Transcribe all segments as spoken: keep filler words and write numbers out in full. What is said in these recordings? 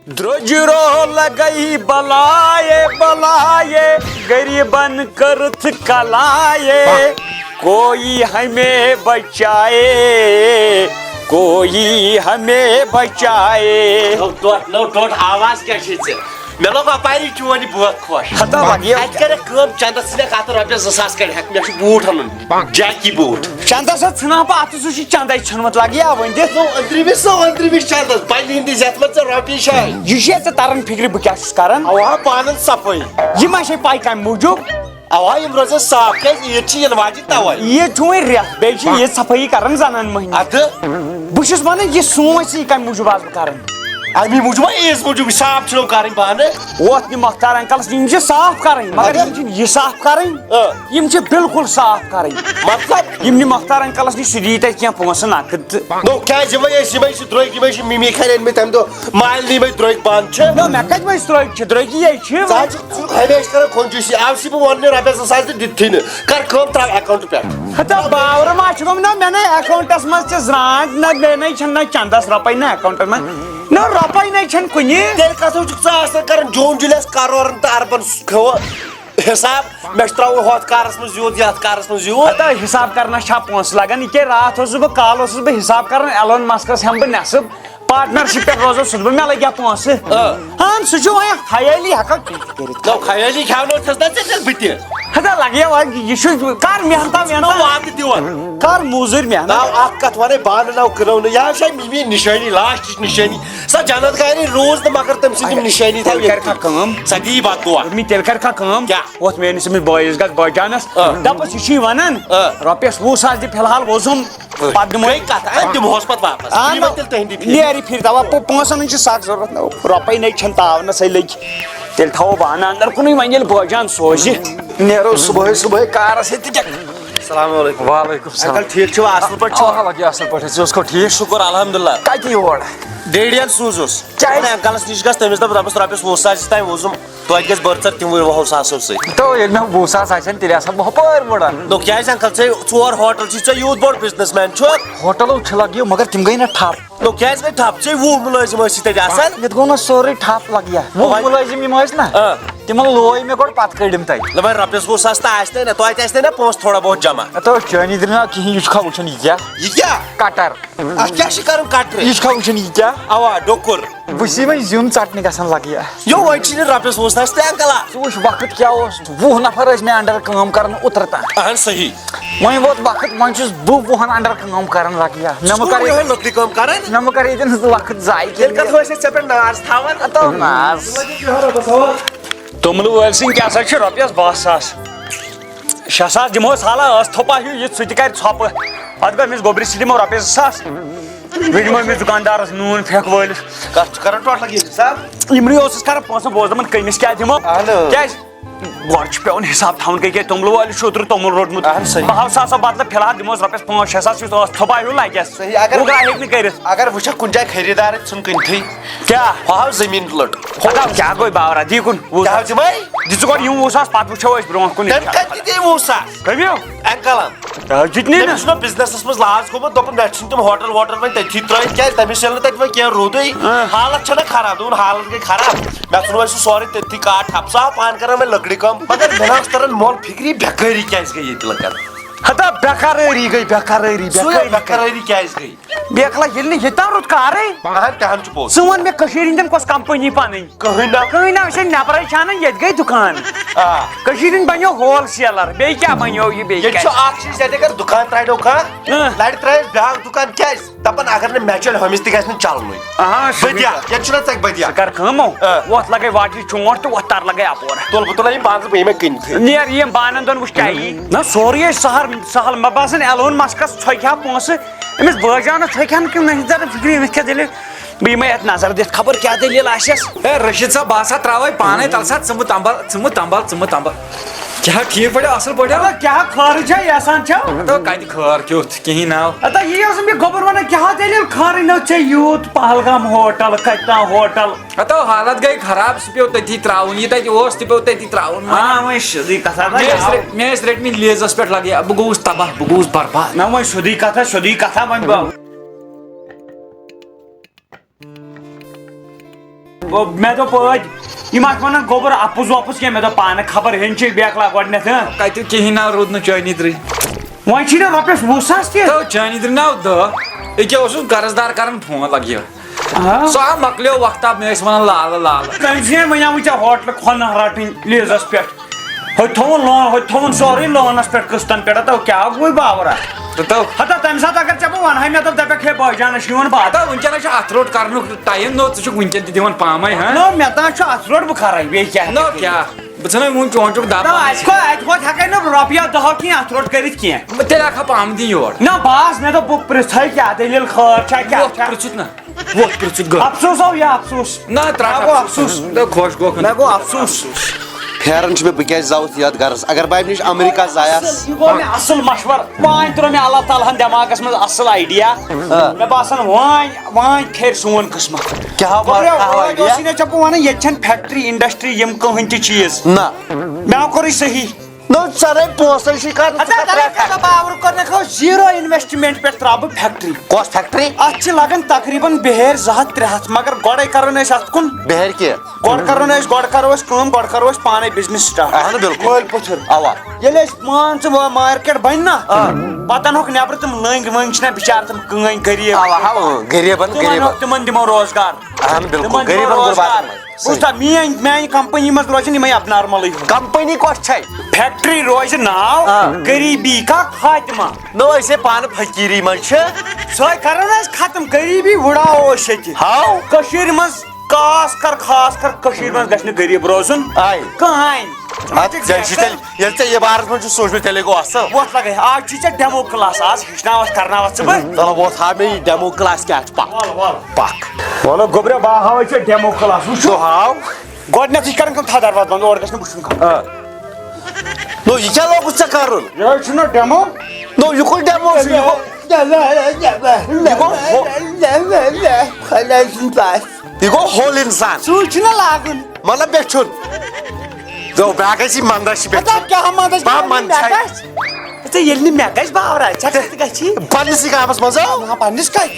درج رو لگئی بلائے بلائے، غریبن کرتھ کلائے، کوئی ہمیں بچائے، کوئی ہمیں بچائے۔ نو ٹوٹھ، نو ٹوٹھ، آواز کیٛاہ چھے ژےٚ؟ مےٚ لوٚگ اپاری چون یہِ بٲتھ خۄش۔ ہتا لگہِ۔ اَتہِ کَرٮ۪کھ کٲم، چندس ژھٕنکھ اَتھ رۄپیَس زٕ ساس کَڑِ ہٮ۪کھ، مےٚ چھُ بوٗٹھ اَنُن، جاکی بوٗٹھ۔ چندس حظ ژھٕنہٕ ہا بہٕ اَتھٕ، سُہ چھُ چندے ژھٕنمُت، لگہِ یا ؤنۍ دِتھ۔ نو أنٛدرِمِس، نو أنٛدرِمِس چندس، پننہِ ہِنٛدِ زٮ۪تھ منٛز ژےٚ رۄپیہِ شاے۔ یہِ چھےٚ ژےٚ تران فِکرِ بہٕ کیٛاہ چھُس کران؟ اَوا، پانَن صفٲیی۔ یہِ ما چھے پَے کَمہِ موٗجوٗب؟ اوا، یِم روزن صاف، کیازِ عیٖد چھِ یِنہٕ واجِنۍ توے۔ عیٖد چھُ وۄنۍ رٮ۪تھ، بیٚیہِ چھِ عیٖد صفٲیی کران زنانہِ مۄہنِوِ۔ ادٕ؟ بہٕ چھُس ونان، یہِ سونچ یہِ کمہِ موٗجوٗب آسہٕ بہٕ کران؟ امی موٗجوٗب، عیٖد موٗجوٗب، صاف چھِنو کرٕنۍ بانہٕ۔ ووت نہٕ مۄختار انکلس نِش، یِم چھِ صاف کرٕنۍ، مگر ادٕ؟ یِم چھِنہٕ یہِ صاف کرٕنۍ۔ آ۔ یِم چھِ بالکل صاف کرٕنۍ۔ مطلب؟ یِم نہٕ مۄختار انکلس نِش، سُہ دِیہِ تتہِ کینٛہہ پونٛسہٕ نقد تہٕ۔ نو، کیازِ یِمے ٲسۍ، یِمے چھِ درٛوگۍ، یِمے چھِ مِمی خانہِ أنمٕتۍ تمہِ دۄہ، مالنہِ یِمے درٛوگۍ بانہٕ چھِ۔ نو، مےٚ کتہِ وۄنۍ درٛوگۍ چھِ، درٛوگی ہے چھِ۔ ژٕ حظ چھُکھ ہمیشہِ کران کنجوٗسی، آو سی بہٕ وَننہِ رۄپیَس زٕ ساس تہِ دِتھٕے نہٕ۔ کر کٲم، ترٛاو account پٮ۪ٹھ۔ ہتا باورٕ ما چھُ گوٚمُت؟ نہ، مےٚ نے account منٛز تہِ زرٛانٛٹھ، نہ مےٚ نے چھَنہٕ نہ چندس رۄپَے، نہ account منٛز، نہ رۄپَے نے چھَنہٕ کُنہِ۔ تیٚلہِ کتھ چھُکھ ژٕ آسان کران؟ جوٗن جُلیَس کرورن تہٕ اربن کھیوٚو حساب، مےٚ چھُ ترٛاوُن ہۄتھ کارس منٛز یوٗت، یتھ کارس منٛز یوٗت۔ ہتا حساب کرنس چھا پونٛسہٕ لگان؟ یہِ کیٛاہ راتھ اوسُس بہٕ، کالہٕ اوسُس بہٕ حساب کران، ایلون مسکس ہٮ۪مہٕ بہٕ نٮ۪صٕب۔ پارٹنرشپ پٮ۪ٹھ روزو سُہ دوٚپُن، مےٚ لگہِ ہا پونٛسہٕ۔ آ۔ اہن، سُہ چھُ وۄنۍ اکھ خیٲلی ہٮ۪کان کٔرِتھ۔ نو، خیٲلی کھیاونو چھس نا ژےٚ تیٚلہِ بہٕ تہِ۔ ہتا لگہِ ہا وۄنۍ، یہِ چھُ کر محنتہ نو وحنتہ؟ وعدٕ دِوان۔ کر موٚزوٗرۍ محنت؟ نو، اکھ کتھ ونے، بانہٕ نو کٕنو نہٕ۔ یہِ ہسا چھِ میٲنۍ نشٲنی، لاسٹٕچ نشٲنی۔ سۄ جنت گارِ روٗز نہٕ مگر تٔمۍ سٕنٛدۍ تِم نشٲنی تھاو تیٚلہِ کرِ ییٚتی۔ کھا کٲم؟ سۄ دِیی بددُعا۔ دوٚپمَے، تیٚلہِ کرِ کھا کٲم؟ کیٛاہ؟ اوتھ میٲنِس أمِس بٲیِس گژھ بٲے جانس۔ آ۔ دپس، یہِ چھُے ونان، آ۔ رۄپیس وُہ ساس دِ فی الحال وۄزُم۔ پتہٕ دِمو۔ گٔے کتھ، اَتھ دِمہوس پتہٕ واپس۔ آ، یہِ نہ۔ وۄنۍ تیٚلہِ تُہٕنٛدی فِرِ۔ نیرِ پھِرِ، دپان، پو-، پونٛسن ہٕنٛز چھِ سخ ضروٗرت، نہ۔ رۄپے نے چھَنہٕ تاونَسٕے لٔگۍ۔ تیٚلہِ تھاوو بہٕ اَنہٕ اَندر کُنُے، وۄنۍ ییٚلہِ بٲجان سوزِ۔ نیرو صُبحٲے صُبحٲے کارس ییٚتہِ تہِ کیٛاہ۔ السلام علیکم۔ وعلیکم السلام۔ انکل، ٹھیٖک چھِوا؟ اَصٕل پٲٹھۍ چھِوا؟ آ، لگہِ اَصٕل پٲٹھۍ، ژٕ اوسکھو ٹھیٖک؟ شُکُر الحمدللہ۔ کَتہِ یور؟ ڈیڈیَن سوٗزُس۔ کیٛازِ؟ انکلس نِش گژھ، تٔمِس دَپ، دَپُس، رۄپیَس وُہ ساس چھِ تام وُزُم۔ توتہِ گژھِ بٔرژر تِموٕے وُہو ساسو سۭتۍ۔ تو ییٚلہِ مےٚ وُہ ساس آسن، تیٚلہِ آسہٕ بہٕ ہُپٲرۍ وُڑان۔ دوٚپ، کیٛازِ انکل، ژےٚ ژور ہوٹل چھی، ژےٚ یوٗت بوٚڑ بزنس مین چھُکھ۔ ہوٹلو چھِ لگیو، مگر تِم گٔے نہ ٹھپ۔ دوٚپ، کیٛازِ گٔے ٹھپ؟ ژےٚ وُہ مُلٲزِم ٲسی تَتہِ آسان۔ ییٚتہِ گوٚو نہ سورُے ٹھپ لگیا۔ وُہ وۄنۍ؟ مُلٲزِم یِم ٲسۍ نہ، آ۔ تِمن لوے مےٚ گۄڈٕ، پتہٕ کٔڑِم تَتہِ۔ دوٚپمَے، رۄپیَس وُہ ساس تہٕ آسہِ نَے نہ، توتہِ آسہِ نَے نہ پونٛسہٕ تھوڑا بہت جمع۔ ہتو، چٲنی دِنہٕ نا کِہیٖنۍ، یہِ چھُکھا وٕچھان یہِ کیٛاہ؟ یہِ کیٛاہ؟ کٹر۔ اَتھ کیٛاہ چھِ کَرُن کٹرِ؟ یہِ چھُکھا وٕچھان یہِ کیٛاہ؟ اَوا، ڈوٚکُر۔ بہٕ چھُسے وۄنۍ زیُن ژٹنہِ گژھان لگیا۔ یو، وۄنۍ چھِ نہٕ رۄپیَس وُہ ساس تہِ انکل آ۔ ژٕ وٕچھ وقت کیٛاہ اوس، وُہ نفر ٲسۍ مےٚ under کٲم کران اوترٕ تام۔ اہن صحیح۔ وۄنۍ ووت وقت، وۄنۍ چھُس بہٕ وُہن under کٲم کران لگیا۔ مےٚ مہ کر یِہوٚے لٔکرِ کٲم کران۔ مےٚ مہ کر ییٚتٮ۪ن وقت ضایع تیٚلہِ کیٚنٛہہ۔ کتھ ٲسۍ أسۍ ژےٚ پٮ۪ٹھ ناز تھاوان؟ ہتو ناز۔ توٚملہٕ وٲلۍ سٕنٛدۍ کیٛاہ سا چھِ رۄپیَس باہ ساس؟ شےٚ ساس دِمہوس حالہ، ٲس تھوٚپا ہیوٗ یہِ، سُہ تہِ کرِ ژھۄپہٕ۔ پتہٕ گوٚو أمِس گوٚبرِس تہِ دِمو رۄپیَس زٕ ساس۔ بیٚیہِ دِمو أمِس دُکاندارَس نوٗن پھٮ۪کھ وٲلِس۔ کَتھ چھُ کران ٹوٹھ لگی حساب؟ یِمنٕے اوسُس کران پونٛسہٕ، بہٕ اوسُس دَپان کٔمِس کیٛاہ دِمو؟ اہن حظ۔ کیٛازِ؟ گۄڈٕ چھُ پٮ۪وان حساب تھاوُن، کٔہۍ کیٛازِ توٚملہٕ وٲلِس چھُ اوترٕ توٚمُل روٚٹمُت۔ اہن صحیح۔ بَہَو ساسو بدلہٕ فی الحال دِموس رۄپیَس پانٛژھ شےٚ ساس، یُس ٲس تھوٚپا ہیوٗ لگٮ۪س۔ صحیح، اگر وُگرا ہیٚکہِ نہٕ کٔرِتھ۔ اگر وٕچھکھ کُنہِ جایہِ خریٖدارٕے ژھُن کٕنتھٕے۔ کیٛاہ؟ ہۄ ہاو زٔمیٖن لٔٹ۔ ہۄ ہاو کیٛاہ گوٚو باورا؟ دی کُن وُہ کیٛاہ ساس۔ ہاو دِمے؟ دِ ژٕ گۄڈٕ یِم وُہ ساس، پتہٕ وٕچھو أسۍ برونٛٹھ کُن تٔمۍ انشاءاللہ۔ کتہِ دِتۍ وُہ ساس؟ کٔمِو؟ انکلن۔ تٔمۍ دیُت نہٕ تٔمِس نہ۔ چھُنہ بزنسس منٛز لاس گوٚمُت، دوٚپُن مےٚ چھِنہٕ تِم ہوٹل ووٹل وۄنۍ تٔتھی ترٲوِتھ، کیٛازِ تٔمِس ییٚلہِ نہٕ تتہِ وۄنۍ کینٛہہ روٗدُے۔ اۭں۔ حالت چھنہ خراب، دوٚپُن حالت گٔے خراب، مےٚ ژھُن وۄنۍ سُہ سورُے تٔتھی کاٹ ٹھپ، سُہ آو پانہٕ کران وۄنۍ لٔکرِ کٲم۔ مگر مےٚ نہ اوس تران مۄل فکری بے قرٲری کیٛازِ گٔے ییٚتہِ لُکن۔ ہتا بے قرٲری گٔے، بے قرٲری، بے سُے قرٲری۔ بے قرٲری کیٛازِ گٔے؟ بیکلا ییٚلہِ نہٕ ییٚتہِ تام رُت کارٕے۔ اہن، تہِ ہن چھُ پوٚز۔ ژٕ وَن مےٚ، کٔشیٖرِ ہِنٛدٮ۪ن کۄس کمپنی پنٕنۍ؟ کٕہٕنۍ نہ۔ کٕہٕنۍ نہ، أسۍ ہے نٮ۪برَے چھِ اَنان، ییٚتہِ گٔے دُکان۔ آ۔ کٔشیٖرِ ہِنٛدۍ بَنیو ہول سیلر، بیٚیہِ کیٛاہ بَنیو یہِ بیٚیہِ ییٚتہِ چھُ کیٛاہ؟ اکھ چیٖز، ییٚتہِ اگر دُکان ترٛاوِ نو کانٛہہ، اۭں۔ لَرِ ترٛاوٮ۪س بیٛاکھ دُکان، کیٛازِ؟ دَپان اگر نہٕ مےٚ چَلہِ ہُمِس تہِ گژھِ نہٕ چَلنُے۔ اہاں، سُہ بٔدیا، گٔے ییٚتہِ چھُنہ ژےٚ بٔدیا؟ ژٕ کر کٲم، اۭں۔ وۄتھ لَگے واٹہِ چونٛٹھ تہٕ وۄتھ تَر لَگے اَپور۔ تُل بہٕ تُلہٕ یِم بانہٕ زٕ، بہٕ یِمَے کٕنتھٕے۔ نیر یِم بانَن دۄن وٕچھ کیٛاہ یی۔ نہ، سورُے ہے سہل، سہل۔ مےٚ باسان ایلون مسکَس ژھۄکہِ ہا پونٛسہٕ، أمِس بٲجانس چھُ کھٮ۪ن کِنہٕ نہ چھُ تران فِکرِ، أمِس کیٛاہ دٔلیٖل؟ بہٕ یِمے اَتھ نظر دِتھ، خبر کیٛاہ دٔلیٖل آسٮ۪س۔ ہے رشیٖد صٲب، بہٕ ہسا ترٛاوَے پانے تَلہٕ سا ژٕ مہٕ تمبل، ژٕ مہٕ تمبل، ژٕ مہٕ تمبل۔ کیٛاہ ٹھیٖک پٲٹھۍ، اَصٕل پٲٹھۍ؟ ہتا کیٛاہ خٲرٕے چھا یژھان چھا؟ ہتا کَتہِ خٲر کیُتھ، کِہیٖنۍ ناو۔ ہتا یی اوسُم یہِ گوٚبُر وَنان، کیٛاہ دٔلیٖل خٲرٕے نہ ژےٚ یوٗت پہلگام ہوٹل، کَتہِ تام ہوٹل؟ ہتا حالت گٔے خراب، سُہ پیوٚو تٔتھی ترٛاوُن، یہِ تَتہِ اوس تہِ پیوٚو تٔتھی ترٛاوُن۔ آ، وۄنۍ سیوٚدُے کَتھا، مےٚ ٲسۍ رٔ-، مےٚ ٲسۍ رٔٹمٕتۍ لیٖزَس پٮ۪ٹھ لگے، بہٕ گوٚوُس تباہ، بہٕ گوٚوُس برباد۔ نہ وۄنۍ سیوٚدُے کَتھا، سیوٚدُے کَتھا، وۄنۍ بہٕ گوٚو، مےٚ دوٚپ ٲدۍ، یِم آسہٕ وَنان گوٚبُر اَپُز وَپُز کینٛہہ، مےٚ دوٚپ پانہٕ خبر ہیٚنۍ چھے بیکلا گۄڈٕنٮ۪تھ، ہہ؟ کَتہِ کِہیٖنۍ نہ روٗد نہٕ چٲنی درٕے۔ وۄنۍ چھِی نہ رۄپیَس وُہ ساس تہِ؟ تو چٲنی درٕے نہ دہ۔ یہِ کیٛاہ اوسُس قرض دار کران فون لگہِ۔ آ۔ سُہ آو مۄکلیو وقتہ، مےٚ ٲسۍ وَنان لالہٕ لالہٕ۔ تٔمۍ سٕے وَنیٛاوُے ژےٚ ہوٹلہٕ کھۄنہٕ رَٹٕنۍ لیٖزَس پٮ۪ٹھ۔ ہُتہِ تھوٚوُن لون، ہُتہِ تھوٚوُن سورُے لونَس پٮ۪ٹھ قٕسطن پٮ۪ٹھ، ہتو کیٛاہ گوٚوُے باورا؟ تہٕ تو۔ ہتا تَمہِ ساتہٕ اگر ژےٚ بہٕ وَنہٕ ہا، مےٚ دوٚپ دَپٮ۪کھ ہے بٲے جانَس چھُ یِوان بَتہٕ۔ ہتا وٕنکیٚنَس چھُ اَتھٕ روٚٹ کرنُک ٹایم، نو ژٕ چھُکھ وٕنکیٚن تہِ دِوان پامَے، ہاں؟ نو مےٚ تام چھُ اَتھٕ روٚٹ، بہٕ کَرَے بیٚیہِ کیٛاہ نو ہٮ۪کہٕ کیٛاہ؟ کٔرِتھ؟ بہٕ ژھٕنَے وۄنۍ چونٛچُک دَب۔ نہ، اَتہِ کھۄ-، اَتہِ کھۄتہٕ ہٮ۪کَے نہٕ رۄپیہِ دَہ کینٛہہ اَتھٕ روٚٹ کٔرِتھ کینٛہہ۔ بہٕ تیٚلہِ ہٮ۪کہٕ ہا پامہٕ دِنۍ یور۔ نہ، بہٕ آس، مےٚ دوٚپ بہٕ پِرٛژھَے کیٛاہ دٔلیٖل خٲر چھا کیٛاہ وۄتھ چھا؟ پِرٛژھُتھ نہ۔ وۄتھ پرٛژھُت گوٚو۔ افسوس آو یہِ افسوس۔ نہ، ترٛٹھ مےٚ گوٚو افسوس۔ افسوس۔ نہ، خۄش گوٚو۔ مےٚ گوٚو افسوس۔ پھیران چھُ مےٚ، بہٕ کیٛازِ زاوُس یتھ گرس؟ اگر بہٕ امہِ نِش امریکہ زایس۔ اصل، یہِ گوٚو مےٚ اصل مشور۔ وۄنۍ ترٛوو مےٚ اللہ تعالیٰ ہن دٮ۪ماغس منٛز اصل idea۔ آ۔ مےٚ باسان وۄنۍ، وۄنۍ پھیرِ سون قسمت۔ کیٛاہ گوٚبریا، وۄنۍ idea؟ اوسُے نہ ژےٚ بہٕ ونان، ییٚتہِ چھنہٕ factory industry یِم کٕہٕنۍ تہِ چیٖز۔ نہ۔ مےٚ کوٚرُے صحیح۔ نو، ژٕ رَے پونٛسَے چھُے کَرُن، ژٕ اَدا، کَتھ اَدا، رَے کَتھ؟ بابرٕ کوٚر نہ کھو zero investment پٮ۪ٹھ ترٛاوٕ بہٕ factory۔ کۄس factory؟ اَتھ چھِ لَگان تقریٖباً بِہٲرۍ زٕ ہَتھ ترٛےٚ ہَتھ، مگر گۄڈَے کَرو نہٕ أسۍ اَتھ کُن۔ بِہٲرۍ کیٛاہ؟ گۄڈٕ کَرو نہٕ أسۍ، گۄڈٕ کَرو أسۍ کٲم، گۄڈٕ کَرو أسۍ پانَے business start۔ اَہَن بِلکُل۔ مٲلۍ پوٚتھُر۔ اَوا۔ ییٚلہِ اَسہِ مان ژٕ وۄنۍ market بَنہِ نہ، آ۔ پَتہٕ اَنہوکھ نٮ۪برٕ تِم لٔنٛگۍ ؤنٛگۍ چھِنہ بِچارٕ تِم کٕہٕنۍ غریٖب۔ اَوا، ہاو، غریٖبَن، تِمَن غریٖبَن۔ ہو-، تِمَن دِمو روزگار۔ اَہَن بِلکُل، تِمَن دِمو غریٖبَن روزگار۔ غُربَتَن منٛز۔ بوٗزتھا، میٲنۍ، میانہِ company منٛز روزن یِمے abnormalٕے۔ Company کۄس چھے؟ Factory روزِ ناو آ۔ غریٖبی کا خاتمہ۔ نو، أسے پانہٕ فقیٖری منٛز چھِ۔ سۄے کرو نہ أسۍ ختم، غریٖبی وُڑاوو أسۍ ییٚتہِ۔ ہاو۔ کٔشیٖرِ منٛز خاص کر، خاص کر کٔشیٖرِ منٛز گژھِ نہٕ غریٖب روزُن آے۔ کٕہٕنۍ۔ اَدٕ ژےٚ چھُے تیٚلہِ، ییٚلہِ ژےٚ یہِ بارَس منٛز چھُ سوٗنٛچمُت، تیٚلے گوٚو اَصٕل۔ وۄتھ لگے، آز چھُے ژےٚ demo class، آز ہیٚچھناوَتھ کرناوَتھ ژٕ بہٕ۔ چلو، وۄتھ ہاو مےٚ یہِ demo class کیٛاہ چھُ، پَکھ۔ وَلہٕ، وَلہٕ۔ پَکھ۔ وَلہٕ گوٚبریا، بہٕ ہاوَے ژےٚ demo class، وٕچھو۔ تو ہاو۔ گۄڈٕنیتھٕے چھِ کران کٲم، تھاو دروازٕ بنٛد، اورٕ گژھِ نہٕ وٕچھُن کانٛہہ۔ آ۔ نو، یہِ کیٛاہ لوگُتھ ژےٚ کرُن؟ یہِ حظ چھُنہ demo۔ نو، یہِ کُس demo چھُ؟ یہِ گوٚو، یہِ گوٚو ہو-، خۄداے سُنٛد پاس۔ یہِ گوٚو ہوٚل اِنسان۔ سُے چھُنہ لاگُن۔ مطلب، مےٚ چھُن۔ دو، بیٛاکھ گژھِ یہِ منٛدَس چھِ بیٚیہِ۔ پتہ کیٛاہ منٛدَس چھِ بہٕ منٛدٕ چھَے۔ مےٚ گژھِ۔ ژےٚ ییٚلہِ نہٕ مےٚ گژھِ باورا، ژےٚ کَتہِ گژھی؟ پننِسٕے گامَس منٛز، ہا؟ ہاں، پننِس کَتہِ؟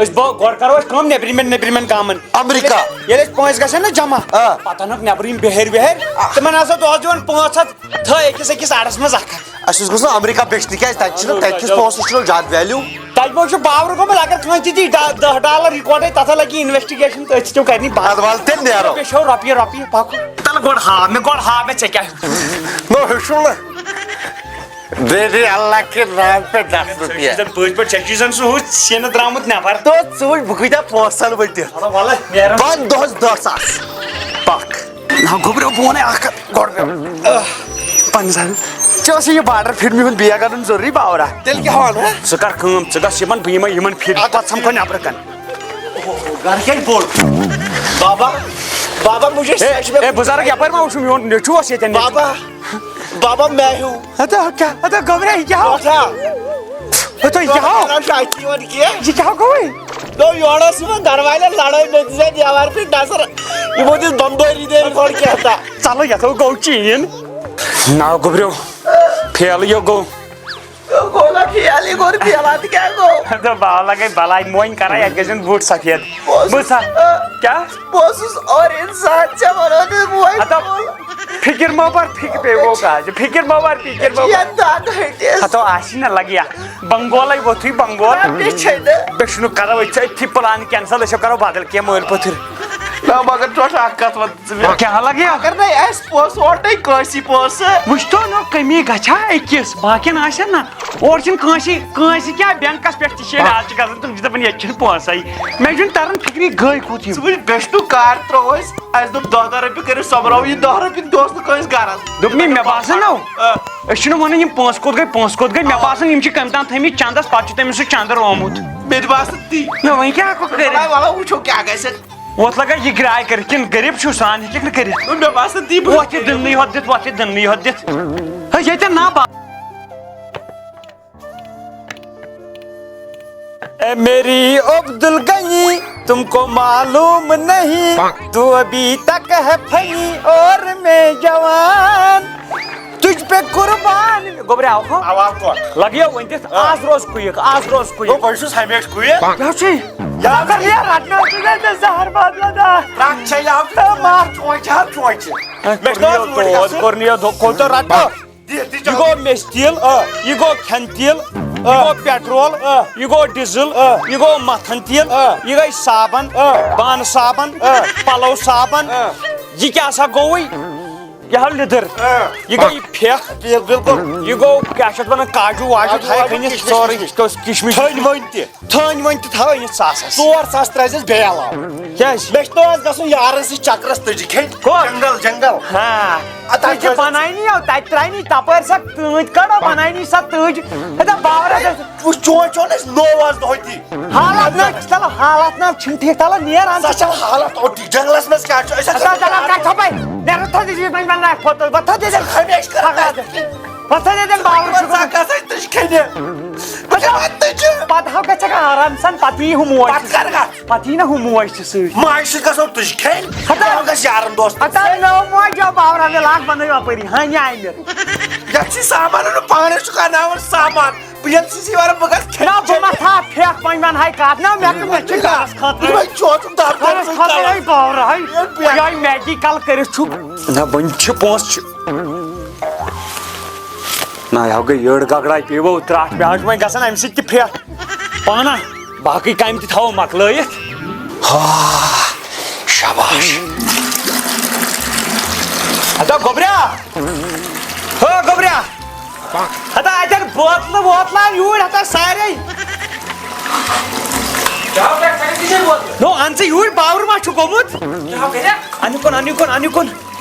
أسۍ بہٕ گۄڈٕ کَرو أسۍ کٲم نیٚبرِمٮ۪ن، نیٚبرِمٮ۪ن گامَن۔ امریکہ۔ ییٚلہِ أسۍ پونٛسہٕ گژھن نہ جمع، آ۔ پَتہٕ اَنہوکھ نیٚبرٕ یِم بِہٲرۍ وِہٲرۍ، تِمَن آسو دۄہَس دِوان پانٛژھ ہَتھ، تھٲے أکِس أکِس اَڑَس منٛز اَکھ ہَتھ۔ اَسہِ اوس گژھُن امریکہ بیچنہِ، کیٛازِ تَتہِ چھِنہٕ، تَتہِ کِس پونٛسَس چھُنہٕ زیادٕ value۔ تَتہِ ما چھُ باورٕ گوٚمُت، اگر کٲنٛسہِ تہِ دی ڈا-، دَہ dollar یِکوَٹَے، تَتھ لَگہِ investigation، تٔتھۍ چھِ تِم کَرنہِ بنٛد۔ اَدٕ وَلہٕ تیٚلہِ نیرو۔ بیٚیہِ چھَو رۄپیہِ، رۄپیہِ پَکُن۔ تَلہٕ گۄڈٕ ہاو مےٚ، گۄڈٕ ہاو مےٚ ژےٚ کیٛاہ ہیوٚتُتھ۔ نو ہیوٚچھُم نہ۔ دے دے اللہ کے نام پہ دس روپیہ۔ ژےٚ چھُے زَن پٔزۍ پٲٹھۍ، ژےٚ چھُے زَن سُہ ہُہ سیٖنہٕ درٛامُت نٮ۪بر۔ تو ژٕ وٕچھ بہٕ کۭتیٛاہ پونٛسہٕ اَنہٕ وٕنہِ دِتھ۔ وَلہٕ، وَلہٕ، نیرو۔ بَن دۄہَس دَہ ساس۔ پَکھ۔ نہ گوٚبریو، بہٕ وَنَے اَکھ کَتھ گۄڈٕ۔ آہ، پنٛنِس حظ۔ ژےٚ اوسُے یہِ border فِرمہِ ہُنٛد bag اَنُن ضروٗری باورا۔ تیٚلہِ کیٛاہ وَنہٕ؟ ژٕ کَر کٲم، ژٕ گژھ یِمَن، بہٕ یِمَے یِمَن فِرِ، پَتہٕ سَمکھو نٮ۪برٕ کَنہِ۔ گَرٕ کیٛازِ بوٚڑ؟ بابا، بابا، مجھے ہے، سچ میں ہے، بُزرگ، یَپٲرۍ ما وٕچھُم میون نیٚچوٗ اوس ییٚتٮ۪ن۔ بابا، بابا، میں ہوں۔ ہتا کیٛاہ؟ ہتا گوٚبرا، یہِ کیٛاہ ہو؟ بوزا۔ ہتا یہِ کیٛاہ ہو؟ کران شاید یِوان کینٛہہ۔ یہِ کیٛاہ ہو گوٚوٕے؟ نو، یورٕ ٲس یِوان گرٕ والٮ۪ن لڑٲے، مےٚ دِژ اَتہِ یَوارٕ پٮ۪ٹھ نظر۔ یِمو دِژ بمبٲری دٲرۍ کھۄڈ کینٛہہ تہٕ۔ ژَلو، یَتھ ہو گوٚو چین۔ ناو گوٚبریو، فیلٕے یو گوٚو۔ گوٚو نا فیل، یہِ گوٚو فیل، اَتھ کیٛاہ گوٚو؟ ہتا باو لگے بلاے، موٚنۍ کرے، اَتہِ گژھن بوٗٹھ سفید۔ بہٕ اوسُس، بہٕ سا-، آ، کیٛاہ؟ بہٕ اوسُس اور اِنسان، ژےٚ وَنو نہٕ موٚنۍ ہتا وول۔ فِکِر مہ بَر، فِکِر پیٚیہِ وو کَتھ، فِکِر مہ بَر، فِکِر مہ بَر۔ یَتھ دَگ ہٹِس۔ ہتو آسی نہ لگہِ یا بنگولے ووتھُے بنگول۔ رۄپیہِ چھے نہٕ۔ بیٚیہِ چھُنہٕ کرو أسۍ أتھی plan cancel، أسۍ کرو بدل کینٛہہ مٲلۍ پوٚتھٕر۔ نہ، مگر ژٕ وَن اکھ کتھ وَن ژٕ مےٚ۔ کیٛاہ لگہِ یا؟ اگر نَے اَسہِ پونٛسہٕ اوٚٹے کٲنٛسی پونٛسہٕ۔ وٕچھ تو نہ، کٔمی گژھِ ہا أکِس، باقین آسن نہ۔ اورٕ چھِنہٕ کٲنٛسی، کٲنٛسہِ کیٛاہ بینکس پٮ۪ٹھ تہِ چھِ ییٚلہِ آز چھِ گژھان، تِم چھِ دَپان ییٚتہِ چھِنہٕ پونٛسَے۔ مےٚ چھُنہٕ تَران فِکری گٔے کوٚت یِم۔ ژٕ وٕچھ، بیٚشتُک کار ترٛوو اَسہِ، اَسہِ دوٚپ دَہ دَہ رۄپیہِ کٔرِو سۄمبراوو یہِ دَہ رۄپیہِ، دۄہَس نہٕ کٲنٛسہِ گَرَس۔ دوٚپمَے، مےٚ باسان نو، آ۔ أسۍ چھِنہٕ وَنان یِم پونٛسہٕ کوٚت گٔے، پونٛسہٕ کوٚت گٔے، مےٚ باسان یِم چھِ کٔمۍ تام تھٲیمٕتۍ چَندَس، پَتہٕ چھُ تٔمِس سُہ چَندٕ رومُت۔ مےٚ تہِ باسان تی۔ نہ، وۄنۍ کیٛاہ ہٮ۪کو کٔرِتھ؟ وَلہٕ، وَلہٕ وٕچھو کیٛاہ گژھِ۔ وۄتھ لَگا یہِ گرٛاے کٔرِتھ کِنہٕ غریٖب چھُ، سان ہیٚکہِ نہٕ کٔرِتھ؟ مےٚ باسان تی بہٕ وۄتھ یہِ دِننٕے ہوت دِتھ، وۄتھ یہِ دِننٕے ہوت دِتھ۔ ہے، ییٚتٮ۪ن نا با- اے میری عبدالغنی، تم کو معلوم نہیں، تو ابھی تک ہے فنی اور میں جوان۔ تُج پے قربان۔ گوٚبرِ، آو ہو؟ آو، آو، کوٚر۔ لگیو ؤنِتھ، آ۔ آز روز کُیِک، آز روز کُیِک۔ گوٚو، وۄنۍ چھُس ہمیشہِ کُیِک۔ کیٛاہ چھُے؟ یا۔ مگر یہِ رٹنہٕ چھُے نہٕ ژےٚ زہر بدلہٕ دار۔ رَٹھ چھے یا۔ تہٕ مَر۔ چونچہِ ہا، چونچہِ۔ مےٚ چھُنہٕ آز کوٚر نہٕ یہِ اوٗرۍ دۄ-، گژھُن۔ کوٚر نہٕ یہِ دۄ-، کوٚت رٹنہٕ؟ آ۔ دِ، دِ، یہِ جلدی۔ گوٚو میٚژِ تیٖل، آ۔ یہِ گوٚو کھٮ۪نہٕ تیٖل، یہِ آ۔ گوٚو پیٹرول، آ۔ یہِ گوٚو ڈیٖزل، آ۔ یہِ گوٚو مَتھن تیٖل، آ۔ یہِ گٔے صابن، آ۔ بانہٕ صابن، آ۔ پَلو صابن۔ آ۔ یہِ کیٛاہ سا گوٚوُے؟ یہِ ہا لیٚدٕر۔ آ۔ یہِ گٔے یہِ پھٮ۪کھ۔ بِل-، بِلکُل۔ یہِ گوٚو، کیٛاہ چھِ اَتھ وَنان، کاجوٗ واجوٗ کاجوٗ تھایَکھ واجوٗ، أنِتھ کِشمِش سورُے۔ وِشمِش۔ کِشمِش۔ تھٔنۍ ؤنۍ تہِ۔ تھٔنۍ ؤنۍ تہِ تھاو أنِتھ ساسَس۔ ژور ساس ترٛٲوزٮ۪س بیٚیہِ علاوٕ۔ کیٛازِ؟ مےٚ چھُ دۄہَس گژھُن یارَن سۭتۍ چکرَس تٔجہِ کھٮ۪نۍ۔ کوٚت؟ جنگل، جنگل۔ ہاں۔ اَتھ تَتہِ چھِ آسہِ بَنٲونی یَو، تَتہِ ترٛاونی تَپٲرۍ سۄ تٔج، کَڑو بَنٲونی سۄ تٔج۔ ہے، دَپ باورہ دَپ۔ وٕچھ، چون چھُ نہٕ اَسہِ نوٚو آز دۄہَے تی۔ حالت نہ، چلو، حالت نہ چھِنہٕ ٹھیٖک، تَلہٕ نیر اَنٛدٕ۔ سۄ چھےٚ حالت اوٚت ٹھیٖک، جنگلَس منٛز کیٛاہ چھُ؟ أسۍ ہَسا ہَسا چلو، کَر چھۄپَے؟ نیر تھوٚد یہِ وۄنۍ بَناو فوٹو، بہٕ تھوٚد ییٚتٮ۪ن۔ ہمیشہِ کَر ہمیشہِ۔ بہٕ تھوٚد ییٚتٮ۪ن باورٕ ژٕ چھُکھ۔ کَتھ ژٕ کھیٚنہِ؟ بہٕ چھُس وَنان تُجہِ۔ پَتہٕ ہا گژھِ ہا آرام سان، پَتہٕ یی ہُہ موج۔ پَتہٕ کَر گژھ؟ پَتہٕ یی نہ ہُہ موج تہِ سۭتۍ۔ ماجہِ سۭتۍ گژھو تُجہِ کھیٚنہِ۔ ہتا۔ بہٕ گژھٕ یارَن دوستَن۔ ہتا نٔو موج آو باورہ، مےٚ لاگ بَنٲیِو اَپٲری، ہاں، نیٛامہِ۔ یَتھ چھُے سامان اَنُن، پانَس چھُکھ اَنناوان سامان۔ بہٕ ییٚلہِ چھُس یِوان، بہٕ گژھٕ کھٮ۪ن نہ، بہٕ چٮ۪ن۔ ما تھاو پھٮ۪کھ، وۄنۍ وَنہٕ ہاے کَتھ، نہ، مےٚ کَمہِ لَٹہِ چھُ گَرَس خٲطرٕ؟ بہٕ چھُ اوسُم دَفتَر گَرَس سۭتۍ خٲطرٕ کَلَس۔ ہے باورہ، ہے۔ یہِ پٮ۪ٹھ۔ یِہوٚے میگی کَل کٔرِتھ چھُکھ۔ نہ، وۄنۍ چھِ پونٛسہٕ چھِ۔ نہ، یہِ ہا گٔے یٔڑ گگڑا، پیٚیہِ وۄنۍ ترٛٹھ، مےٚ حظ چھُ وۄنۍ گژھان اَمہِ سۭتۍ تہِ پھرٛٹھ۔ پانہ، باقٕے کامہِ تہِ تھاوو مۄکلٲیِتھ۔ ہا، شاباش۔ ہتا گوٚبریا، ہو گوٚبریا۔ ہتا اَتٮ۪ن بوتلہٕ ووتلہٕ اَن یوٗرۍ، ہتا سارے۔ کیٛاہ ہو کَرِ، ژےٚ کَتہِ چھے بوتلہٕ؟ نو، اَن ژٕ یوٗرۍ، باورٕ ما چھُ گوٚمُت؟ کیٛاہ ہو کَرِ؟ اَن یہِ کُن، اَن یہِ کُن، اَن یہِ کُن۔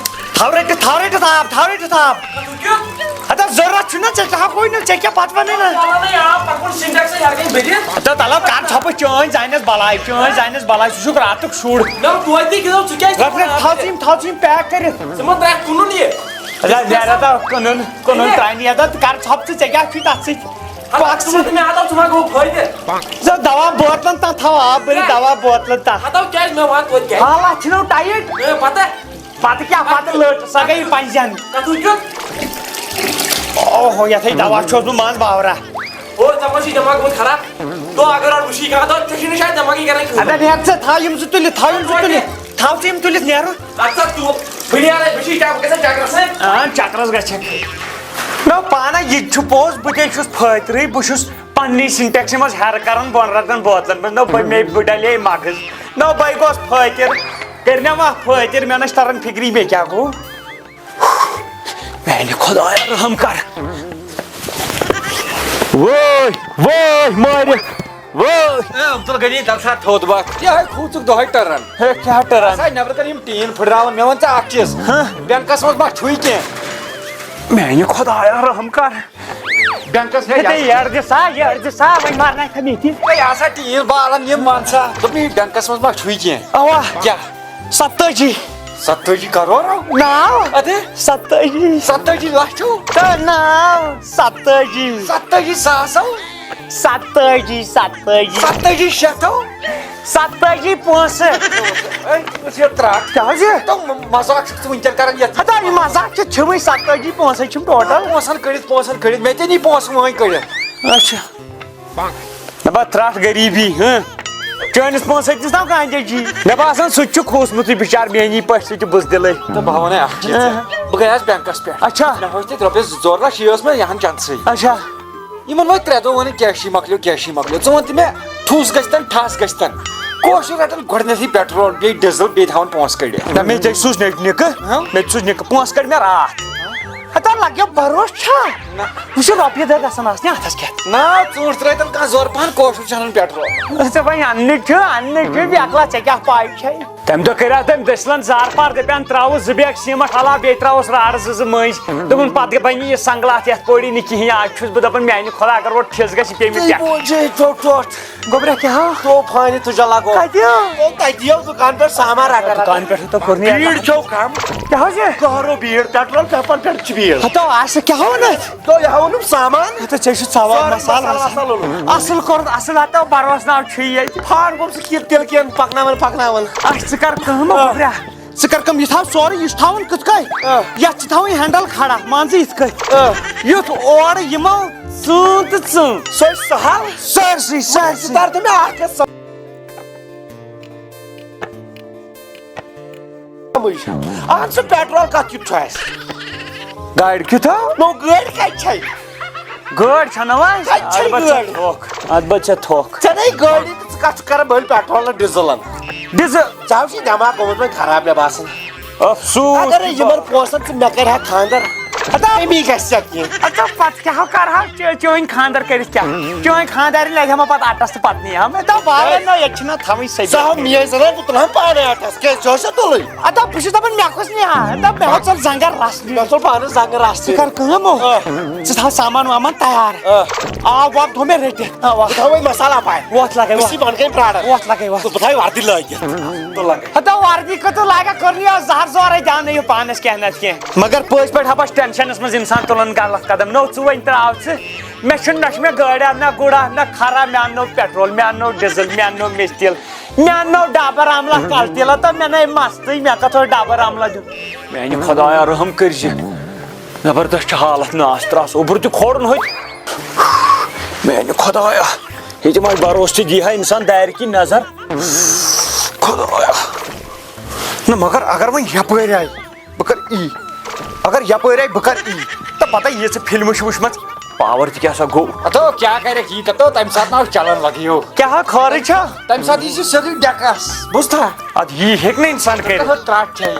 تھاو رٔٹِتھ، تھاو رٔٹِتھ آب، تھاو رٔٹِتھ آب۔ کَتھ ہو کیُتھ؟ ہتا ضروٗرت چھُنہ، ژےٚ کیٛاہ ہا گوٚو نہٕ، ژےٚ کیٛاہ پَتہٕ وَنَے نہ؟ تَلَے نہ آب، پَکُن سِنٹٮ۪کسَے ہٮ۪تھ گٔے بٔرِتھ۔ ہتا تَلہٕ کَر ژھۄپہٕ، چٲنۍ زَنٮ۪س بَلاے، چٲنۍ زَنٮ۪س بَلاے، ژٕ چھُکھ راتُک شُر۔ نہ، توتہِ تہِ گِنٛدو، ژٕ کیٛازِ رَٹھ، رَٹھ، تھاو ژٕ یِم، تھاو ژٕ یِم پیک کٔرِتھ۔ ژٕ مہ ترٛاوکھ کٕنُن یہِ۔ ہتا نیرٕ ہتا کٕنُن، کٕنُن ترٛاونی ہتا، کَر ژھۄپہٕ ژٕ، ژےٚ کیٛاہ چھُے تَتھ سۭتۍ؟ ہتا پَکھ ژٕ ژٕ۔ وَن تہٕ مےٚ، ہتا ژٕ ما گوٚو فٲیدٕ؟ زِ دوا بوتلن تام تھاو آب بٔرِتھ، کیٛاہ؟ دوا بوتلن تام۔ ہتو کیٛازِ مےٚ وَن توتہِ کیٛازِ؟ حالات چھِنہٕ ٹایِٹ۔ اے، پتہ۔ پتہٕ کیٛاہ، پتہٕ لٔٹ، سۄ گٔیے پنجن۔ کَتھ ہُہ کیُتھ؟ اوہو، یتھے دوا چھُس بہٕ منٛز باورہ۔ او، ژےٚ ما چھُے دٮ۪ماغ گوٚمُت خراب؟ تو اگر اور وٕچھی کانٛہہ، تو ژےٚ چھُے نہٕ شاید دٮ۪ماغٕے کران کٲم۔ اَدٕ نیٹ ژٕ، تھاو یِم زٕ تُلِتھ، تھاو یِم زٕ تُلِتھ، تھاو ژٕ یِم تُلِتھ نیرُن۔ اَدٕ سا تُل، بہٕ نیرے، بہٕ چھُے کیٛاہ، بہٕ گژھٕ چکرس سۭتۍ۔ آ، چکرس گژھکھ۔ نہ، پانہ یہِ تہِ چھُ پوٚز، بہٕ تہِ چھُس فٲطرٕے، بہٕ چھُس پننہِ سِنٹیکسہِ منٛز ہٮ۪رٕ کران بۄن رٹان بوتلن منٛز۔ نہ بہٕ، مےٚ بہٕ ڈلے مغز، نہ بہٕ گوس فٲطر، کٔرۍ مےٚ ما فٲطر، مےٚ نہ چھِ تران فکری مےٚ کیٛاہ گوٚو۔ میانہِ خۄدایا رحم کر۔ وٲے، وٲے مٲرِکھ، وٲے۔ اے عبدالغنی، تَلہٕ سا تھوٚد وَتھ۔ یہِ ہے کھوٗژُکھ دۄہَے ٹٔرَن۔ ہے کیٛاہ ٹٔرَن؟ اَسہِ آے نٮ۪برٕ کَنہِ یِم ٹیٖن پھٕٹراوان۔ مےٚ وَن ژٕ اَکھ چیٖز، ہہ؟ بینکَس منٛز ما چھُے کینٛہہ؟ میانہِ خۄدایا رحم کر۔ بینکس ہے ہے تے یار۔ یار دِ سا، یار دِ سا، وۄنۍ مارناے تھم ییٚتی۔ ہے آسا ٹیٖن بالن یِم مان سا۔ دوٚپمَے بینکس منٛز ما چھُے کینٛہہ؟ اوا۔ کیٛاہ؟ ستٲجی۔ ستٲجی کرورو؟ ناو؟ اَدٕ؟ ستٲجی۔ ستٲجی لچھو؟ تہٕ ناو؟ ستٲجی۔ ستٲجی ساسو؟ ستٲجی، ستٲجی۔ ستٲجی شیٚتھو؟ ستٲجی پونٛسہٕ۔ اے، ژٕ چھُکھ ترٛٹھ۔ کیٛاہ حظ یہِ؟ تو م-، مذاق چھُکھ ژٕ وٕنکیٚن کران یَتھ؟ ہتا، یہِ مذاق چھِ ژھِوٕے، ستٲجی پونٛسَے چھِم ٹوٹل۔ پونٛسَن کٔڑِتھ، پونٛسَن کٔڑِتھ، مےٚ تہِ نی پونٛسہٕ وٲنۍ کٔڑِتھ۔ اچھا۔ دَپان ترٛٹھ غریٖبی، ہہ؟ چٲنِس پونٛسَس دِژ نا کانٛہہ جی؟ مےٚ باسان سُہ تہِ چھُ کھوٗژمُتٕے بِچار میٛٲنی پٲٹھۍ، سُہ تہِ بُزدِلٕے۔ تہٕ بہٕ وَنَے اَکھ چیٖز ژےٚ۔ ہہ۔ بہٕ گٔیاس بینکَس پٮ۪ٹھ۔ اچھا۔ مےٚ ہُہ تہِ رۄپیَس زٕ ژور لَچھ، یہِ ٲس مےٚ یِہَن چَندسٕے۔ اچھا۔ یِمن وٲتۍ ترٛےٚ دۄہ وَنان کیشی مۄکلیو، کیشی مۄکلیو۔ ژٕ وَن تہٕ مےٚ، ٹھوٗس گژھِ تَن، ٹھَس گژھِ تَن۔ کٲشُر رَٹان گۄڈٕنٮ۪تھٕے پیٹرول، بیٚیہِ ڈیٖزل، بیٚیہِ تھاوان پونٛسہٕ کٔڑِتھ۔ نہ، مےٚ تہِ سوٗز نِکہٕ، ہاں؟ مےٚ تہِ سوٗز نِکہٕ، پونٛسہٕ کٔڑۍ مےٚ راتھ۔ ہتا لگیو بروسہٕ چھا؟ نہ۔ وٕچھ رۄپیہِ دَہ گژھن آسنہِ اَتھس کٮ۪تھ۔ نہ، ژوٗنٛٹھۍ ترٛٲے تَن کانٛہہ زورٕ پَہَن، کٲشُر چھُ اَنان پیٹرول۔ ژےٚ وۄنۍ اَننٕے چھُ، اَننٕے چھُ، بیکلا، ژےٚ کیٛاہ پَے چھے؟ تَمہِ دۄہ کٔرۍ اَتھ تٔمۍ دٔسِلَن زارٕ پار، دَپان، "ترٛاوُس زٕ بیگ سیٖمَٹھ علاوٕ، بیٚیہِ ترٛاوُس راڈٕ زٕ زٕ مٔنٛزۍ۔" دوٚپُن، "پَتہٕ بَنہِ یہِ سنٛگلہٕ اَتھ یَتھ پٲٹھی نہٕ کِہیٖنۍ۔" آز چھُس بہٕ دَپان، میٛانہِ خۄدا، اگر وۄنۍ ٹھِس گژھِ، یہِ پیٚیہِ مےٚ ژٕے پٮ۪ٹھ۔ بوزے ژوٚٹ ژوٚٹ۔ گوٚبرا کیٛاہ ہا؟ طوفانہِ تُجا لگو۔ کَتہِ؟ او، تَتی یو دُکان پٮ۪ٹھ سامان رَٹان رَٹان۔ دُکان پٮ۪ٹھ تو کوٚر نہٕ بھیڑ چھو کم۔ کیٛاہ حظ یہِ؟ کَرو بھیڑ، پیٹرول پمپن پٮ۪ٹھ چھِ بھیڑ۔ ہتو، آسہِ کیٛاہ ووٚنُتھ؟ تو یہِ ہاوُن سامان۔ ہتو، ژےٚ چھُ ژاوان سورُے مسالہٕ مسالہٕ وسالہٕ۔ وسالہٕ اوٚنمُت۔ اَصٕل کوٚرُتھ، اَصٕل ہتو، بروس ناو چھُ ییٚتہِ۔ فارم کوٚر سُہ کہِ تِلہٕ کٮ۪ن پکناوان پکناوان۔ اَسہِ ژٕ کر کٲم، آ۔ گوٚبرا۔ ژٕ کر کٲم، یہِ تھاو سورُے، یہِ چھُ تھاوُن کِتھ کٔنۍ؟ آ۔ یَتھ چھِ تھاوٕنۍ ہینڈل کھڑا، مان ژٕ یِتھ کٔنۍ۔ آ۔ یُتھ اورٕ یِمو ژٕن تہٕ ژٕن۔ سُہ چھُ سہل۔ سٲرسٕے، سٲرسٕے۔ ژٕ تر تہٕ مےٚ اکھ کتھ سمجھ۔ اہن سُہ پیٹرول کتھ کیُتھ چھُ اَسہِ؟ گاڑِ کیُتھ ہا؟ نو، گٲڑۍ کتہِ چھے؟ گٲڑۍ چھَنہٕ وۄنۍ؟ کتہِ چھے البتہ چھےٚ گٲڑۍ؟ تھوٚکھ۔ البتہ چھےٚ تھوٚکھ۔ ژےٚ نے گٲڑی تہٕ ژٕ کتھ چھُکھ کران بٔلۍ پیٹرول تہٕ ڈیزل؟ ڈیزل۔ ژےٚ ہاو چھُے دٮ۪ماغ گوٚمُت وۄنۍ خراب مےٚ باسان۔ افسوس اگرے تہِ یِمن با- پونٛسن ژٕ مےٚ کرِ ہا خانٛدر، ہتا۔ امی گژھِ ژےٚ کینٛہہ۔ ہتا پتہٕ کیٛاہ ہو کرٕ ہا چٲ-، چٲنۍ خانٛدر کٔرِتھ کیٛاہ؟ چٲنۍ خانٛدارِنۍ لگہِ ہا مےٚ پتہٕ اٹس تہٕ پتہٕ نی ہا مےٚ۔ دپ والے نہ، ییٚتہِ چھِنہ تھاوٕنۍ سبیٖل۔ زاہو میٲنۍ زنان، بہٕ تُلہٕ ہا پانے اٹس، کیٛازِ ژےٚ چھےٚ تُلٕنۍ؟ ہتا بہٕ چھُس دپان مےٚ کُس نی ہا، ہتا مےٚ ہا ژل زنٛگن رژھ۔ مےٚ ژل پانس زنٛگن رژھ۔ ژٕ کر کٲم، آ۔ ژٕ تھاو سامان وامان تیار۔ آ۔ آب واب تھوٚو مےٚ رٔٹِتھ۔ آ، وۄتھ۔ بہٕ تھاوَے مسالہ پاے۔ وۄتھ لگے، بہٕ چھُس وۄتھ۔ پانہٕ کَنہِ پرٛاران۔ وۄتھ لگے، وۄتھ۔ بہٕ تھاوٕ وردی لٲگِتھ۔ تہٕ لگے۔ ہتا وردی کتھ لاگا کٔرنی آز زہر زورے دیاونہٕ یہِ پانس کینٛہہ نتہٕ کینٛہہ۔ مگر پٔزۍ پٲٹھۍ ہا بس ٹینشنس منٛز انسان تُلان غلط قدم۔ نو ژٕ وۄنۍ ترٛاو ژٕ۔ مےٚ چھُنہٕ، نہ چھُ مےٚ گٲڑۍ، نہ گُڑا، نہ خرا، مےٚ اَننو پیٹرول، مےٚ اَننو ڈیزل، مےٚ اَننو مِستِل، مےٚ اَننو ڈابر عملہ کلہٕ تیٖلہ تہٕ مےٚ نے مستٕے، مےٚ کتھ اوس ڈابر عملہ دیُن؟ میانہِ خدایا رحم کٔرزِ۔ زبردست چھِ حالت ناس ترٛس، اوٚبُر تہِ کھورُن ہوٚتہِ۔ میانہِ خدایا، ییٚتہِ ما بروسہٕ تہِ دی ہا انسان دارِ کِنۍ نظر۔ خدایا۔ نہ مگر اگر وۄنۍ یپٲرۍ آیہِ، بہٕ کر ای۔ اگر یپٲرۍ آیہِ، بہٕ کر ای۔ تہٕ پتہ یہِ ژٕ فلمہٕ چھِ وٕچھمژ، پاور تہِ کیٛاہ سا گوٚو۔ ہتو کیٛاہ کرکھ یی، تہٕ تہٕ تمہِ ساتہٕ نہ اوس چلان لگیو۔ کیٛاہ ہا خٲرٕے چھا؟ تمہِ ساتہٕ یی سُہ سیوٚدُے ڈٮ۪کس، بوٗزتھا؟ ادٕ یی ہیٚکہِ نہٕ انسان کٔرِتھ۔ تہٕ ترٛٹھ چھےٚ یہِ۔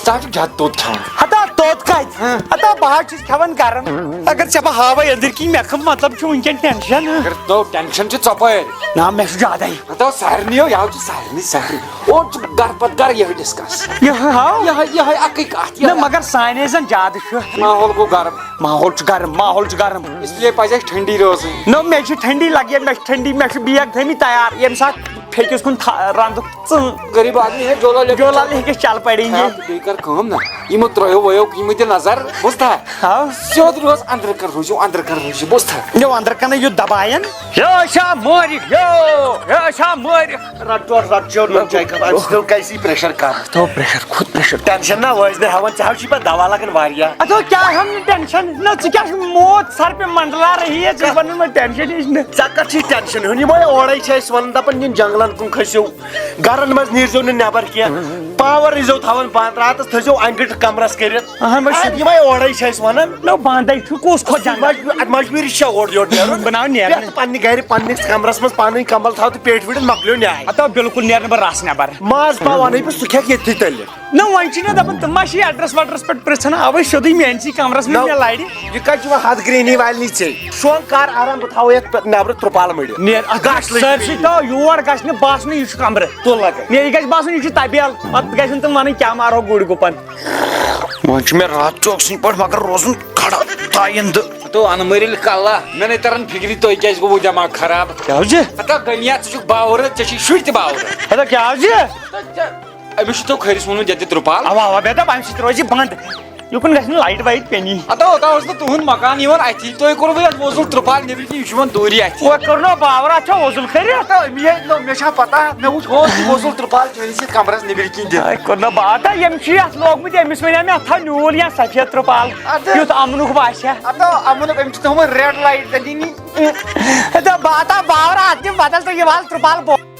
ژٕ ہا چھُکھ زیادٕ توٚت کھٮ۪وان۔ ہتا توٚت کتہِ؟ ہاں۔ ہتا بہٕ حظ چھُس کھٮ۪وان گرم۔ اگر ژےٚ بہٕ ہاوے أنٛدٕرۍ کِنۍ، مےٚ کم مطلب چھُ وٕنکٮ۪ن ٹینشن۔ اگر تو ٹینشن چھُ ژۄپٲرۍ۔ نہ، مےٚ چھُ زیادے۔ ہتا سارنٕے ہو، یہِ حظ چھُ سارنٕے، سارنٕے۔ اور چھُ گرٕ پتہٕ گرٕ یِہوٚے ڈسکس۔ یِہوٚے ہاو؟ یِہوٚے، یِہوٚے اکٕے کتھ، نہ، یِہوٚے۔ مگر سانے زن زیادٕ چھُ۔ ماحول گوٚو گرم۔ ماحول چھُ گرم، ماحول چھُ گرم۔ اس لیے پزِ اَسہِ ٹھنڈی روزٕنۍ۔ نہ، مےٚ چھِ ٹھنڈی لگان، مےٚ چھِ ٹھنڈی، مےٚ چھُ بیگ تھٲمٕتۍ تیار، ییٚمہِ ساتہٕ پھیٚکِس کُن تھا-، رنٛدُک ژٕن۔ غریب آدمی ہے جولا لیکن جولا چل۔ لیکن چل پڑیں گے۔ ہاں، تہٕ بیٚیہِ کر کٲم نا، یِمو ترٛٲیو وَیو یِمو تہِ نظر، بوٗزتھا؟ ہاو۔ سیوٚد روز أنٛدرٕ کن روٗزِو، أنٛدرٕ کن روٗزِو، بوٗزتھا؟ یو أنٛدرٕ کنٕے یُتھ دباین۔ یہِ چھا مٲرِتھ، یو، یہِ چھا مٲرِتھ۔ رٹ ٹوٹھ، رٹ چیوٚر نوٚن چاے کپ، اَمہِ سۭتۍ کیٛاہ یی پریشر کم؟ تو پریشر، خود پریشر۔ ٹینشن نہ وٲسۍ نہٕ ہٮ۪وان، ژےٚ حظ چھُے پتہٕ دوا لگان واریاہ۔ ادٕ کیٛاہ ہٮ۪م نہٕ ٹینشن؟ نہ، ژٕ کیٛاہ چھُکھ موت سر پہ منڈلا رہی ہے، ژٕ وَنان مےٚ ٹینشن ہِش نہٕ۔ ژےٚ کتھ چھُے ٹینشن ہیوٚن؟ یِمے اورے چھِ اَسہِ ونان، دپان، یِم جنگلن کُن کھٔسِو، گرن منٛز نیٖرزیو نہٕ نٮ۪بر کینٛہہ، پاور ٲسۍزیو تھاوان بنٛد، راتس تھٲیزیو انہِ گٔٹہِ کمرس کٔرِتھ۔ اہن، وۄنۍ چھُ اَدٕ یِمے اورے چھِ اَسہِ ونان۔ نہ، بنٛدے چھُ، کُس کھوٚت جنگل؟ مجبوٗ-، اَدٕ مجبوٗری چھےٚ اورٕ یورٕ نیرُن۔ بناو نیرنہٕ۔ بیٚہہ ژٕ پننہِ گرِ، پننِس کمرس منٛز پنٕنۍ کمبل تھاو تہٕ پیٹہِ وٕڑِتھ مۄکلیو نیاے۔ ہتو بالکل نیرٕ نہٕ بہٕ رس نٮ۪بر۔ ماز پاو انے بہٕ، سُہ کھٮ۪کھ ییٚتھی تٔلِتھ۔ نہ، وۄنۍ چھِ نہ دپان، تِم ما چھِ ایڈرس ویڈرس پٮ۪ٹھ پرژھان؟ اوے سیوٚدُے میٲنۍ سی کمرس منٛز نہ، مےٚ لرِ۔ یہِ کتہِ چھُ وۄنۍ ہتھ گرینی والنی ژےٚ؟ شونٛگ کر آرام، بہٕ تھاوو یتھ پٮ۪ٹھ نٮ۪برٕ ترٛپال مٔڑِتھ۔ نیر، اتھ گژھ لٔگۍ سٲرسٕے پیٖرِ۔ تو یور گژھِ نہٕ باسنُے یہِ چھُ کمرٕ۔ تُل لگے۔ نیر، یہِ گژھِ باسُن یہِ چھُ طبیل۔ پتہٕ گژھن تِم ونٕنۍ کیٛاہ مارو گُرۍ گُپن۔ وۄنۍ چھُ مےٚ راتھ چوک سٕنٛدۍ پٲٹھۍ مگر روزُن کھڑا تایِندٕ۔ تو انہٕ مٔرِل کلہ، مےٚ نے تران فکرِ تۄہہِ کیٛازِ گوٚوٕ دٮ۪ماغ خراب۔ کیٛاہ حظ چھِ؟ ہتا غنیہ، ژٕ چھُکھ باورٕ، ژےٚ چھُے شُرۍ تہِ باورٕ۔ ہتا کیٛاہ حظ چھِ؟ تہٕ ژےٚ، أمِس چھُ تو خٲرِس ووٚنمُت ییٚتہِ ترٛپال۔ اوا، اوا، مےٚ دوٚپ اَمہِ سۭتۍ روزِ بنٛد۔ یُکُن گژھِ نہٕ لایٹ وایٹ پیٚنی۔ ہتا اوٚتام اوس نہٕ تُہُنٛد مکان یِوان اَتھی، تُہۍ کوٚروٕ یَتھ وۄزُل ترٛپال نیٚبرۍ کِنۍ، یہِ چھُ یِوان دوٗری اَتھِ۔ وۄنۍ کوٚر نہ پاور، اَتھ چھا وۄزُل کٔرِتھ؟ ہتا أمی ہے، نہ، مےٚ چھا پتہ، مےٚ وُچھ اوس یہِ وۄزُل ترٛپال چٲنِس یَتھ کمرس نیٚبرۍ کِنۍ دِتھ۔ ہے، کوٚر نہ با-، ہتا یِم چھِ یَتھ لوگمُت، أمِس وَنیٛاو مےٚ، اَتھ تھاو نیوٗل یا سفید ترٛپال، اَدٕ۔ یُتھ اَمنُک باسہِ ہا۔ ہتا اَمنُک، أمۍ چھِ تھٲومٕژ ریڈ لایٹ تَتہِ نی۔ ہتا بہٕ ہتا باورٕ اَتھ دِمہٕ بدل تہٕ یہِ وَل ترٛپال بۄ-